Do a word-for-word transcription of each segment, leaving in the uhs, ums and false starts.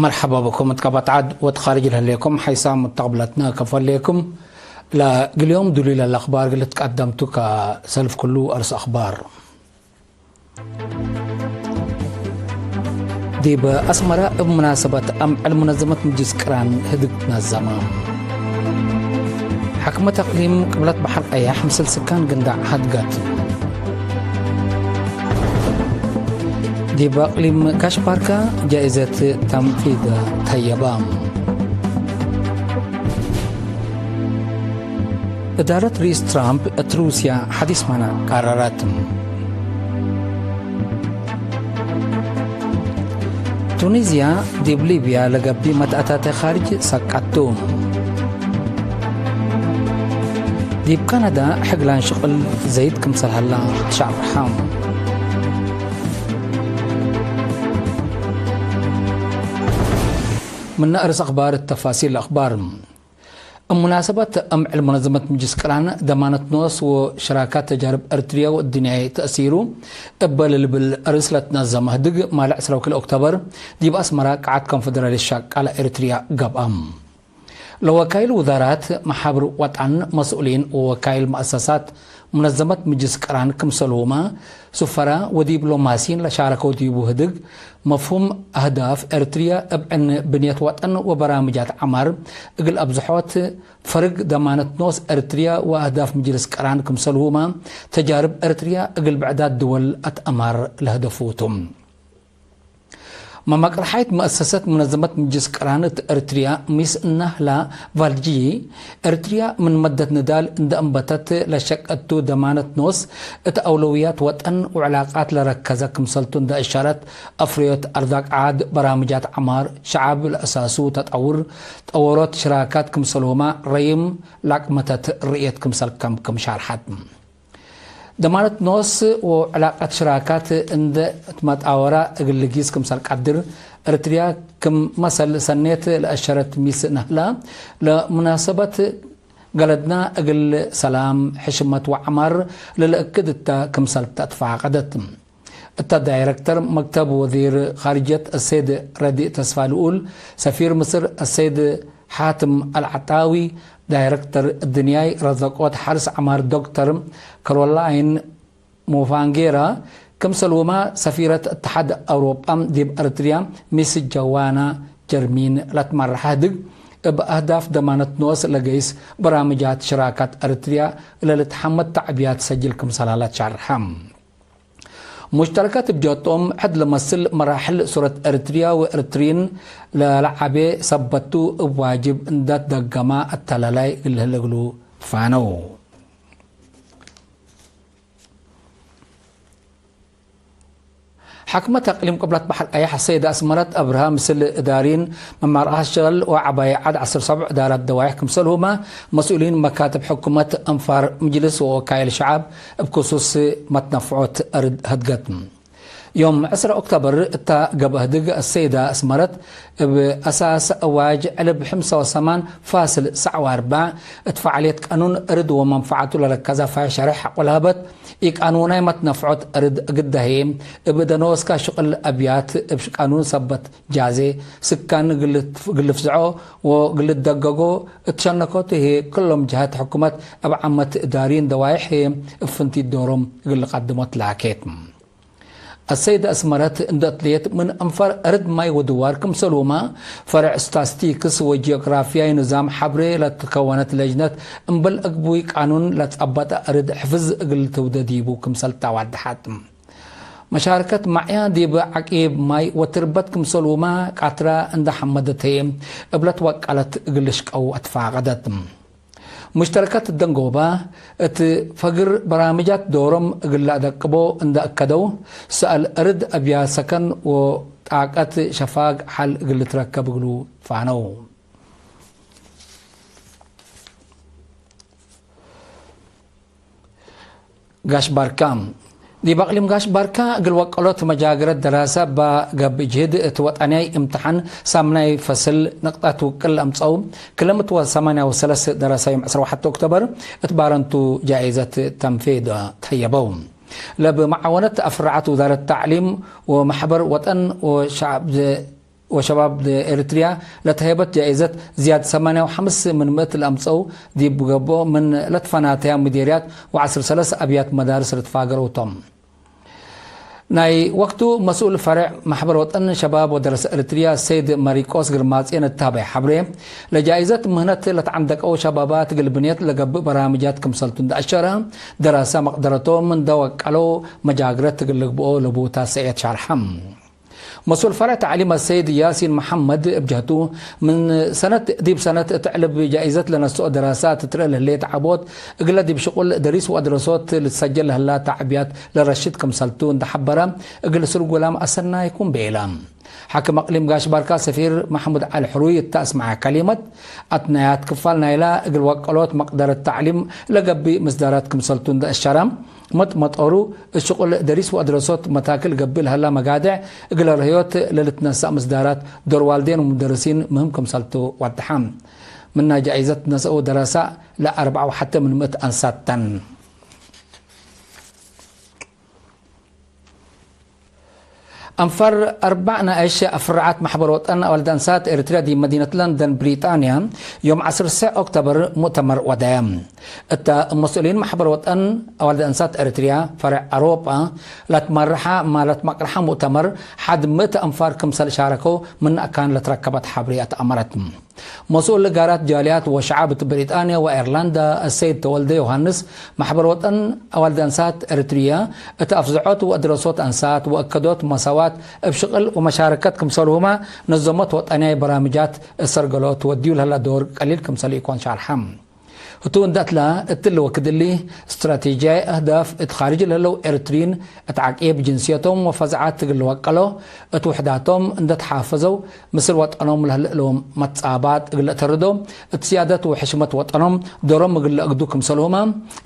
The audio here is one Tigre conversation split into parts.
መርሐባ ብኩም እት ቀበት ዐድ ወእት ካርጅ ለህሌኩም ሐይሳም ሙተቅብለትነ ከፎ ህሌኩም። ለእግል ዮም ዱሉይ ለለአክባር እግል ልትቀደምቱ ከሰልፍ ክሉ አርስ አክባር። ዲብ አስመረ እብ ሙናሰበት አምዕል ሙነዘመት ምጅልስ ቅራን ህድግ ትነዘመ። ሕክመት አቅሊም ቅብለት በሐር ቀያሕ ምስል ስካን ግንዳዕ ሀድገት። ዲብ አቅሊም ጋሽ ባርካ ጃኢዘት ተንፊዝ ተየበ። እዳረት ርኢስ ትራምፕ እት ሩስያ ሐዲስ ማንዕ ቀረረት። ቱኒዝያ ዲብ ሊብያ ለገብእ መትአታተ ካርጅ ሰቀቱ። ዲብ ካናዳ ሕግላን ሽቅል ዘይድ ክምሰል ሀላ ትሸርሐ። ምነ አርስ አክባር ተፋሲል አክባር። እብ ሙናሰበት አምዕል ሙነዘመት ምጅልስ ቅራን ደማነት ኖስ ወሽራካት ተጃርብ ኤርትርያ ወእድንያይ ተእሲሩ እበ ለልብል ርእስ ለትነዘመ ህድግ ማለ ዕስራ ወክልኤ ኦክቶበር ዲብ አስመራ ቀዓት ኮንፈደራልየት ሸቃለ ኤርትርያ ገብአ። ለወካይል ውዛራት፣ መሓብር ወጠን፣ መስኡሊን ወወካይል መአሰሳት ሙነዘመት ምጅልስ ቅራን ክምሰልሁመ፣ ሱፈራ ወዲብሎማሲን ለሻረከው ዲቡ ህድግ፣ መፍሁም አህዳፍ ኤርትርያ እብ ዕን ብንየት ወጠን ወበራምጃት ዐማር እግል አብዝሖት፣ ፈርግ ደማነት ኖስ ኤርትርያ ወአህዳፍ ምጅልስ ቅራን ክምሰልሁመ፣ ተጃርብ ኤርትርያ እግል ብዕዳት ድወል አትአማር ለህደፉ ቱ። መመቅርሓይት መአሰሰት ሙነዘመት ምጅልስ ቅራን እት ኤርትርያ ሚስ ናህላ ቫልጂ፣ ኤርትርያ ምን መደት ንዳል እንደ አንበተት ለሸቀቱ ደማነት ኖስ እት አውለውያት ወጠን ወዕላቃት ለረከዘ ክምሰልቱ እንደ እሻረት፣ አፍርዮት አርዛቅ ዓድ፣ በራምጃት ዐማር፣ ሸዓብ ለአሳሱ ተጠውር፣ ጠወሮት ሽራካት ክምሰልሁመ ረይም ላቅመተት ርእየት ክምሰል ከምክም ሻርሐት። ደማነት ኖስ ወዕላቀት ሽራካት እንደ ትመጣወራ እግል ልጊስ ክምሰል ቀድር፣ ኤርትርያ ክም መሰል ሰኔት ለአሸረት ሚስ ነህላ፣ ለሙናሰበት ገለድና እግል ሰላም፣ ሕሽመት ወዐማር ለልእክድ እተ ክምሰል ተትፋቀደት። እተ ዳይረክተር መክተብ ወዚር ኻርጅየት አሰይድ ረዲእ ተስፋልኡል፣ ሰፊር ምስር አሰይድ ሓትም አልዓጣዊ፣ ዳይረክተር እድንያይ ረዘቆት ሐርስ ዐማር ዶክተር ከሮላይን ሙፋንጌራ፣ ክምሰልሁመ ሰፊረት እትሓድ አውሮጳ ዲብ ኤርትርያ ሚስ ጀዋና ጀርሚን ለትመረሐ ህድግ፣ እብ አህዳፍ ደማነት ኖስ ለገይስ በራምጃት ሽራካት ኤርትርያ ለልትሐመድ ተዕብያት ሰጅል ክምሰል ሀላ ትሸርሐ። ሙሽተረከት እብ ጀጦም፣ ሕድ ለመስል መራሕል ሱረት ኤርትርያ ወኤርትሪን ለለዓቤ ሰበቱ እብ ዋጅብ እንደ ትደገማ አተላላይ እግል ህለ እግሉ ትፋነው። ሓክመት አቅሊም ቅብለት በሐር ቀያሕ ሰይድ አስመረት አብርሃ ምስል እዳሪን መማርአት ሸቅል ወዐባይ ዐድ ዐስር ሰብዕ እዳራት ደዋይሕ ክምሰልሁመ መስኡሊን መካትብ ሕኩመት፣ አንፋር ምጅልስ ወወካይል ሸዓብ እብ ክሱስ መትነፍዖት እርድ ህድገት። ዮም ዕስራ ኦክቶበር እታ ገብአ ህድግ አሰይዳ አስመረት እብ አሳስ አዋጅ ዕልብ ሐምሳ ወሰማን ፋስል ሰዕ ወአርበዕ እት ፈዓልየት ቃኑን እርድ ወመንፈዓቱ ለረከዘ ፋይ ሸሬሕ ሐቆ ለሀበት ኢቃኑናይ መትነፍዖት እርድ እግዳ ህዬ፣ እብ እደ ኖስካ ሽቅል አብያት እብ ቃኑን ሰበት ጃዜ፣ ስካን እግል ልፍዝዖ ወእግል ልትደገጎ እት ሸነኮቱ ህዬ፣ ክሎም ጀሀት ሕኩመት እብ ዓመት እዳሪን ደዋይሕ ህዬ እብ ፍንቲት ዶሮም እግል ልቀድሞ ትላኬት። አሰይድ አስመረት እንደ እትሌት ምን አንፋር እርድ ማይ ወድዋር ክምሰልሁመ፣ ፈርዕ ስታስቲክስ ወጂኦግራፍያይ ንዛም ሐብሬ ለትከወነት ለጅነት፣ እምበል እግቡይ ቃኑን ለትጸበጠ እርድ ሕፍዝ እግል ትውደ ዲቡ ክምሰል ተዋደሐት። መሻርከት ማዕያ ዲብ ዐቂብ ማይ ወትርበት ክምሰልሁመ ቃትራ እንደ ሐመደት ህዬ፣ እብ ለትወቀለት እግል ልሽቀው አትፋቀደት። ሙሽተረከት ደንጎባ እት ፈግር በራምጃት ዶሮም እግል ለአደቅቦ እንደ አከደው፣ ሰአል እርድ አብያት ሰከን ወጣቀት ሸፋግ ሐል እግል ልትረከብ እግሉ ፋነው። ጋሽ ባርካ። ዲብ አቅሊም ጋሽ ባርካ እግል ወቀሎት መጃግረት ደራሰ እባ ገብእ ጅህድ እት ወጠንያይ እምትሓን ሳምናይ ፈስል ንቅጣት ውቅል አምጸው፣ ክልምት ወሰማንያ ወሰለስ ደራሰ ዮም ዕስራ ወሐተ ኦክቶበር እት ባረንቱ ጃኢዘት ተንፌድ ተህየበው። ለብ መዓወነት አፍራዓት ውዛረት ተዕሊም ወመሕበር ወጠን ወሸዕብ ወሸባብ ኤሪትርያ ለተሀይበት ጃኢዘት ዝያድ ሰማንያ ወሐምስ ምን ምእት ለአምጸው ዲብ ገብኦ ምን ለትፈናተያ ምዴርያት ወዐስር ሰለስ አብያት መዳርስ ልትፋገረው ቶም። ናይ ወቅቱ መስኡል ፈርዕ ማሕበር ወጠን ሸባብ ወደረሰ ኤሪትርያ ሰይድ ማሪቆስ ግርማጼ ንታበዕ ሐብሬ፣ ለጃኢዘት ምህነት ለተዐንደቀው ሸባባት እግል ብንየት ለገብእ በራምጃት ክምሰልቱ እንደ አሸረ፣ ደራሰ መቅደረቶም እንደ ወቀለው መጃግረት እግል ልግብኦ ለቡታ ሰእየት ሻርሐ። መስኡል ፈርዕ ተዕሊም አሰይድ ያሲን መሐመድ እብ ጀህቱ፣ ምን ሰነት ዲብ ሰነት እት ዕልብ ጃኢዘት ለነስኦ ደራሳት ትትርኤ ለህሌት ዐቦት፣ እግለ ዲብ ሽቁል ደሪስ ወአድረሶት ልትሰጀል ለህላ ተዕብያት ለረሽድ ክምሰልቱ እንደ ሐበረ፣ እግል ስርጉላም አሰናይኩም ቤለ። ሓክም አቅሊም ጋሽ ባርካ ሰፊር መሕሙድ ዐሊ ሕሩይ እተ አስመዐ ከሊመት፣ አትናያት ክፋል ናይላ እግል ወቀሎት መቅደረት ተዕሊም ለገብእ ምስዳራት ክምሰልቱ እንደ አሸረ፣ መጥ-መጦሩ እት ሽቁል ደሪስ ወአድረሶት መታክል ገብእ ለሀላ መጋድዕ እግለ ርህዮት ለልትነሳእ ምስዳራት ዶር ዋልዴን ወሙደርሲን ምህም ክምሰልቱ ወደሐ። ምና ጃኢዘት ነስአው ደረሳ ለአርበዓ ወሐተ ምን ምእት አንሳት ተን። አንፋር አርበዕ ነአሽ አፍራዓት ማሕበር ወጠን አዋልድ አንሳት ኤሪትርያ ዲብ መዲነት ለንደን ብሪጣንያ ዮም ዐስር ሰዕ ኦክቶበር ሙእተመር ወደየ። እተ መስኡሊን ማሕበር ወጠን አዋልድ አንሳት ኤሪትርያ ፈርዕ አውሮጳ ለትመርሐ ማለት መቅርሐ ሙእተመር ሐድ ምእት አንፋር ክምሰል ሻረከው ምን አካን ለትረከበት ሐብሬ አትአመረት። መስኡል ጋራት ጃልያት ወሸዓብ እት ብሪጣንያ ወአይርላንዳ አሰይድ ተወልደ ዮሃንስ፣ ማሕበር ወጠን አዋልድ አንሳት ኤሪትርያ እት አፍዝዖት ወአድረሶት አንሳት ወእከዶት መሳዋት እብ ሽቅል ወመሻረከት ክምሰልሁመ፣ ነዘሞት ወጠንያይ በራምጃት እት ሰርገሎት ወድዩ ለህላ ዶር ቀሊል ክምሰል ኢኮን ሻርሐ። ህቱ እንደ እትላ፣ እትሊ ወክድ እሊ፣ ስትራቴጂያይ አህዳፍ እት ካርጅ ለህለው ኤሪትሪን እት ዐቂብ ጅንስየቶም ወፈዝዓት እግል ልወቀሎ፣ እት ውሕዳቶም እንደ ተሓፈዘው፣ ምስል ወጠኖም ለህልእ እሎም መትጻባጥ እግል ለአተርዶ፣ እት ስያደት ወሕሽመት ወጠኖም ዶሮም እግል ለአግዱ ክምሰልሁመ፣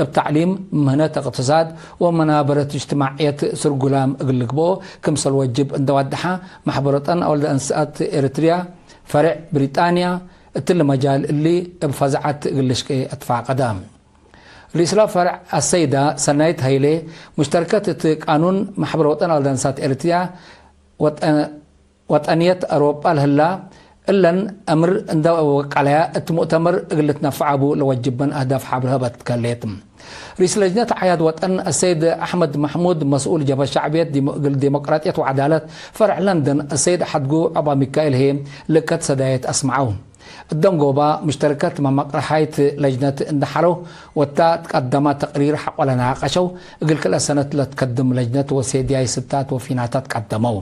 እብ ተዕሊም፣ ምህነት፣ እቅትሳድ ወመናበረት እጅትማዕየት ስርጉላም እግል ልግብኦ ክምሰል ወጅብ እንደ ዋድሐ፣ ማሕበር ወጠን አወልድ አንሳት ኤሪትርያ ፈሬዕ ብሪጣንያ፣ እትሊ መጃል እሊ እብ ፈዝዐት እግል ልሽቄ አትፋቀደ። ርኢስላ ፈርዕ አሰይዳ ሰናይት ሀይሌ፣ ሙሽተርከት እት ቃኑን ማሕበር ወጠን አወልድ አንሳት ኤሪትርያ ወጠ-፣ ወጠንየት አውሮጳ ለህላ፣ እለን አምር እንደ ወቀለያ እት ሙእተመር እግል ልትነፈዕ አቡ ለወጅበን አህዳፍ ሐብር ሀበት ከሌት። ርኢስ ለጅነት አዕያድ ወጠን አሰይድ አሕመድ መሕሙድ፣ መስኡል ጀብሀት ሸዕብየት ዲሞ-፣ እግል ዲሞቅራጥየት ወዐዳለት ፈርዕ ለንደን አሰይድ ሐድጉ ዐባ ሚካኤል ህዬ ልእከት ሰዳየት አስመዐው። እደንጎባ ሙሽተርከት መመቅረሓይት ለጅነት እንደ ሐረው ወታ ትቀደመ ተቅሪር ሐቆ ለናቀሸው፣ እግል ክልኤ ሰነት ለትከድም ለጅነት ወሴድያይ ስታት ወፊናታት ቀደመው።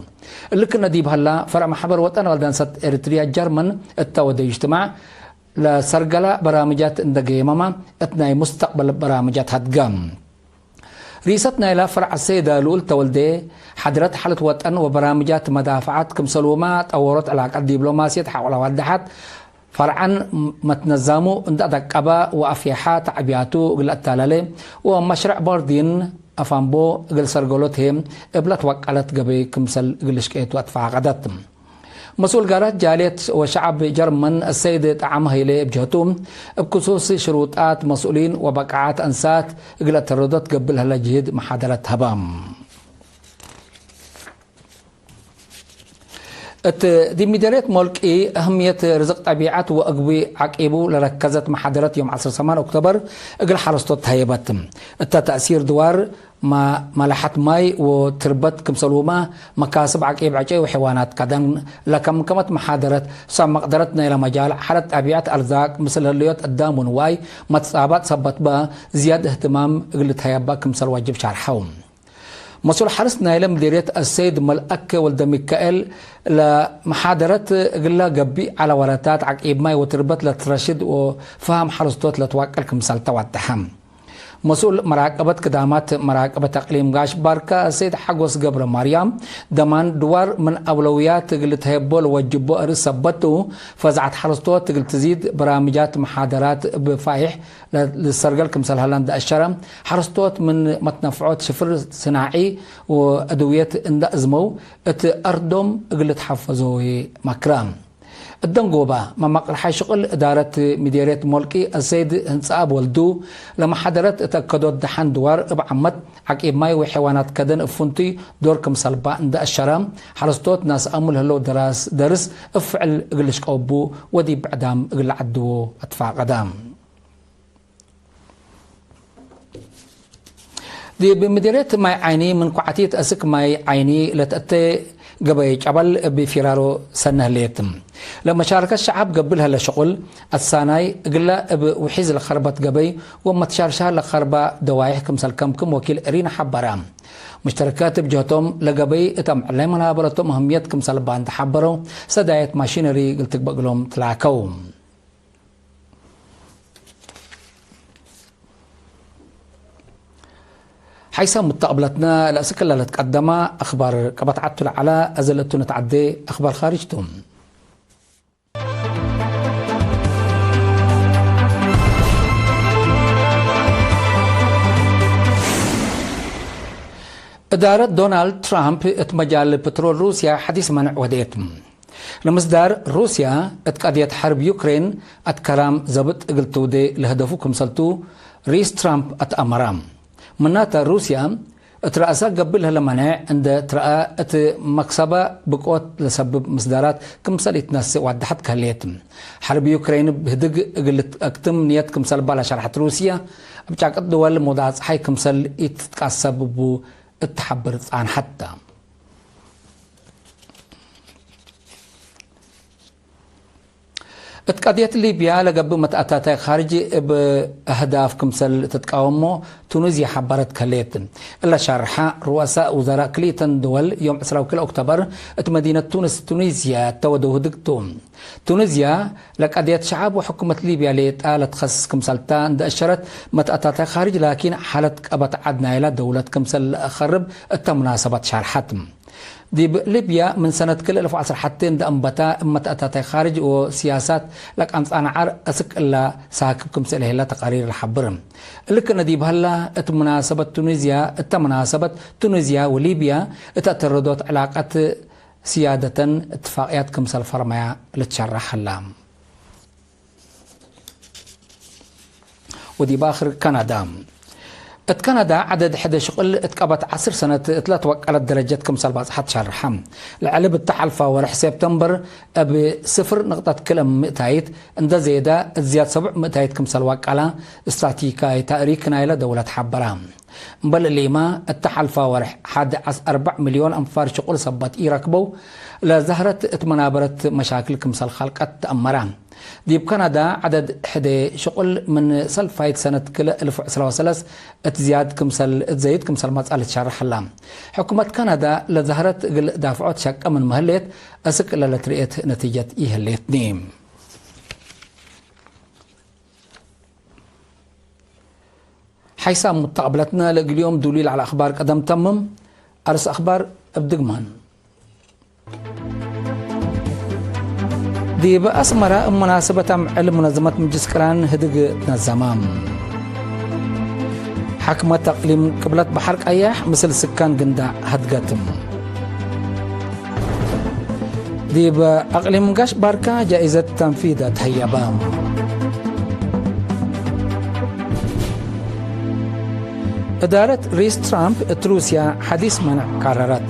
እሊ ክነ ዲብ ሀላ፣ ፈርዕ ማሕበር ወጠን ወልድ አንሳት ኤሪትርያ ጀርመን እተ ወደ እጅትማዕ ለሰርገላ በራምጃት እንደ ገየመመ፣ እት ናይ ሙስተቅበል በራምጃት ሀድገ። ርኢሰት ናይላ ፈርዕ አሰይደ ልኡል ተወልዴ፣ ሐድረት ሓለት ወጠን ወበራምጃት መዳፈዓት ክምሰልሁመ ጠወሮት ዕላቀት ዲብሎማስየት ሐቆ ለዋደሐት፣ ፈርዐን መትነዛሙ እንደ አደቀበ ወአፍየሐ ተዕብያቱ እግል አታለሌ ወመሽረዕ ቦርዲን አፋምቦ እግል ሰርገሎት ህዬ እብለ ትወቀለት ገበይ ክምሰል እግል ልሽቄቱ አትፋቀደት። መስኡል ጋራት ጃልየት ወሸዐብ ጀርመን አሰይድ ጠዓመ ሀይሌ እብ ጀህቱ፣ እብ ክሱስ ሽሩጣት መስኡሊን ወበቃዓት አንሳት እግል አተረዶት ገብእ ለህለ ጅህድ መሓደረት ሀበ። እት ዲብ ሚደርየት ሞልቂ፣ አህምየት ርዝቅ ጠቢዐት ወእግቢ ዐቂቡ ለረከዘት መሓደረት ዮም ዐስር ሰማን ኦክቶበር እግል ሐረስቶት ተሀየበት። እተ ተእሲር ድዋር ማ-፣ መላሐት ማይ ወትርበት ክምሰልሁመ፣ መካስብ ዐቂብ ዐጨይ ወሐይዋናት ከደን ለከምከመት መሓደረት፣ ሰብ መቅደረት ናይለ መጃል ሐለት ጠቢዐት አርዛቅ ምስል ህልዮት አዳም ወንዋይ መትጻባጥ ሰበት በ፣ ዝያድ እህትማም እግል ልትሀየበ ክምሰል ዋጅብ ሻርሐው። መስኡል ሐርስ ናይለ ምዴርየት አሰይድ መልአክ ወልደሚካኤል፣ ለመሓደረት እግለ ገቢእ ዐለ ወረታት ዐቂብ ማይ ወትርበት ለትረሽድ ወፈሃም ሐረስቶት ለትዋቀል ክምሰል ተዋደሐ። መስኡል መራቀበት ክዳማት መራቀበት አቅሊም ጋሽ ባርካ ሰይድ ሐጎስ ገብረ ማርያም፣ ደማን ድዋር ምን አውለውያት እግል ልትሀየቦ ለወጅቦ እርስ ሰበት ቱ፣ ፈዝዐት ሐረስቶት እግል ትዚድ በራምጃት መሓደራት እብ ፋይሕ ለ-፣ ልሰርገል ክምሰል ሀለ እንደ አሸረ፣ ሐረስቶት ምን መትነፍዖት ሽፍር ስናዒ ወአድውየት እንደ አዝመው፣ እት አርዶም እግል ልትሐፈዞ መክረ። እደንጎባ መማቅርሓይ ሽቅል እዳረት ምዴርየት ሞልቂ አሰይድ ህንጽአብ ወልዱ፣ ለመሓደረት እት አከዶት ደሐን ድዋር እብ ዓመት፣ ዐቂብ ማይ ወሐይዋናት ከደን እብ ፍንቱይ ዶር ክምሰልባ እንደ አሸረ፣ ሐረስቶት ናስ አሙ ለህለው ደራስ ደርስ እብ ፍዕል እግል ልሽቀው እቡ ወዲብ ብዕዳም እግል ለዐድዎ አትፋቀደ። ዲብ ምዴርየት ማይ ዓይኒ ምን ኳዕቲት አስክ ማይ ዓይኒ ለተአቴ ገበይ ጨበል እብ ፊራሮ ሰነ ህሌት። ለመሻረከት ሸዐብ ገብእ ለሀለ ሽቁል አሳናይ እግለ እብ ውሒዝ ለከርበት ገበይ ወመትሻርሻር ለከርባ ደዋይሕ ክምሰል ከምክም ወኪል እሪን ሐበረ። ሙሽተረከት እብ ጀህቶም ለገበይ እት አምዕል ናይ መናበረቶም አህምየት ክምሰል ባንድ ሐበረው፣ ሰዳየት ማሺነሪ እግል ትግበእ እግሎም ትላከው። ሐይሰ ሙተቅብለትነ ለእስክለ ለትቀደመ አክባር ቀበት ዐቱ ለዐለ፣ አዘ ለእቱ ነትዐዴ አክባር ካርጅ ቱ። እዳረት ዶናልድ ትራምፕ እት መጃል ፕትሮል ሩስያ ሐዲስ መንዕ ወዴት። ለምስዳር ሩስያ እት ቀድየት ሐርብ ዩክሬን አትከራም ዘብጥ እግል ትውዴ ለህደፉ ክምሰልቱ ሪስ ትራምፕ አትአመራ። ምናተ ሩስያ እት ረአሰ ገብእ ለህለ መኔዕ እንደ ትረአ እት መክሰበ ብቆት ለሰብብ ምስዳራት ክምሰል ኢትነስእ ዋደሐት ከህሌት። ሐርብ ዩክሬን ብህድግ እግል ልትአክትም ንየት ክምሰል ባላ ሸርሐት ሩስያ፣ እብ ጫቅት ድወል መውዳዕ ጸሓይ ክምሰል ኢትትቃሰብ እቡ እት ተሐብር ጻንሐት ተ። እት ቀድየት ሊብያ ለገብእ መትአታታይ ካርጅ እብ አህዳፍ ክምሰል ትትቃወሞ ቱኒዝያ ሐበረት ከሌት። እለ ሻርሐ ሩአሳእ ውዘራእ ክልኢተን ድወል ዮም ዕስራ ወክልኤ ኦክቶበር እት መዲነት ቱኒስ፣ ቱኒዝያ፣ እተ ወደው ህድግ ቱ። ቱኒዝያ ለቀድየት ሸዐብ ወሕኩመት ሊብያ ሌጣ ለትኸስስ ክምሰልታ እንደ አሸረት መትአታታይ ካርጅ፣ ላኪን ሓለት ቀበት ዐድ ናይላ ደውለት ክምሰል ለአኸርብ እተ ሙናሰበት ሻርሐት። ዲብ ሊብያ ምን ሰነት ክልኤ እልፍ ወዐስር ሐቴ እንደ አንበታ እብ መትአታታይ ካርጅ ወሲያሳት ለቀንጻ ነዓር አስክ እላ ሳክብ ክምሰል ህላ ተቃሪር ለሐብር። እሊ ክእነ ዲብ ሀላ እት ሙናሰበት ቱኒዝያ፣ እተ ሙናሰበት ቱኒዝያ ወሊብያ እት አተረዶት ዕላቀት ስያደተን እትፋቅያት ክምሰል ፈርመያ ልትሸረሕ ሀላ። ወዲብ አክር ከናዳ። እት ከናዳ ዐደድ ሕደ ሽቅል እት ቀበት ዐስር ሰነት እት ለትወቀለት ደረጀት ክምሰል ባጽሐት ሸርሐ። ለዐልብ እተ ሐልፋ ወርሕ ሴፕተምበር እብ ስፍር ንቅጠት ክልኤ ምእታይት እንደ ዜዳ እት ዝያድ ሰቡዕ ምእታይት ክምሰል ወቀላ ስታቲካይ ታእሪክ ናይለ ደውለት ሐበራ። እምበል እሊመ እተ ሐልፋ ወርሕ ሐድ አስ አርበዕ ሚልዮን አንፋር ሽቁል ሰበት ኢረክበው ለዛህረት እት መናበረት መሻክል ክምሰል ከልቀት ተአመራ። ዲብ ከናዳ ዐደድ ሕዴ ሽቁል ምን ሰልፋይት ሰነት ክልኤ እልፍ ወዕስራ ወሰለስ እት ዝያድ ክምሰል፣ እት ዘይድ ክምሰል መጽአ ልትሸረሕ ሀላ። ሕኩመት ከናዳ ለዛህረት እግል ዳፍዖት ሸቀ ምንመ ህሌት፣ አስክ እለ ለትርኤት ነቲጀት ኢህሌትኒ። ሐይሳም ሙተቅብለትነ ለእግል ዮም ዱሉይ ለዐለ አክባር ቀደም ተምም። አርስ አክባር እብ ድግማን። ዲብ አስመረ እብ መናሰበት አምዕል ሙነዘመት ምጅልስ ቅራን ህድግ ትነዘመ። ሐክመት አቅሊም ቅብለት በሐር ቀያሕ ምስል ስካን ግንዳዕ ሀድገትም። ዲብ አቅሊም ጋሽ ባርካ ጃኢዘት ተንፊደ ተህየበ። እዳረት ሪስ ትራምፕ እት ሩስያ ሐዲስ መንዕ ካረረት።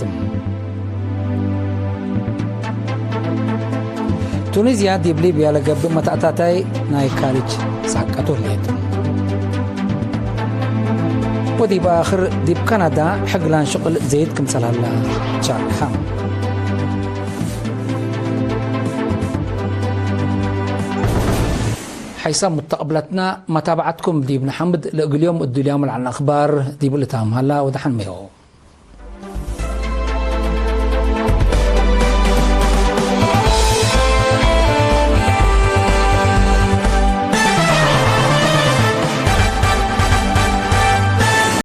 ቱኒዝያ ዲብ ሊብያ ለገብእ መተአታታይ ናይ ካርጅ ሳቀቱ ህሌት። ወዲብ አክር ዲብ ካናዳ ሕግላን ሽቅል ዘይድ ክምሰል ሀላ ሻርሐ። ሐይሳም ሙተቅብለትና መታብዐትኩም ዲብ ነሐምድ። ለእግል ዮም እዱልያም ለዐለ አክባር ዲብ ልታም ሀላ ወደሐን ሜው።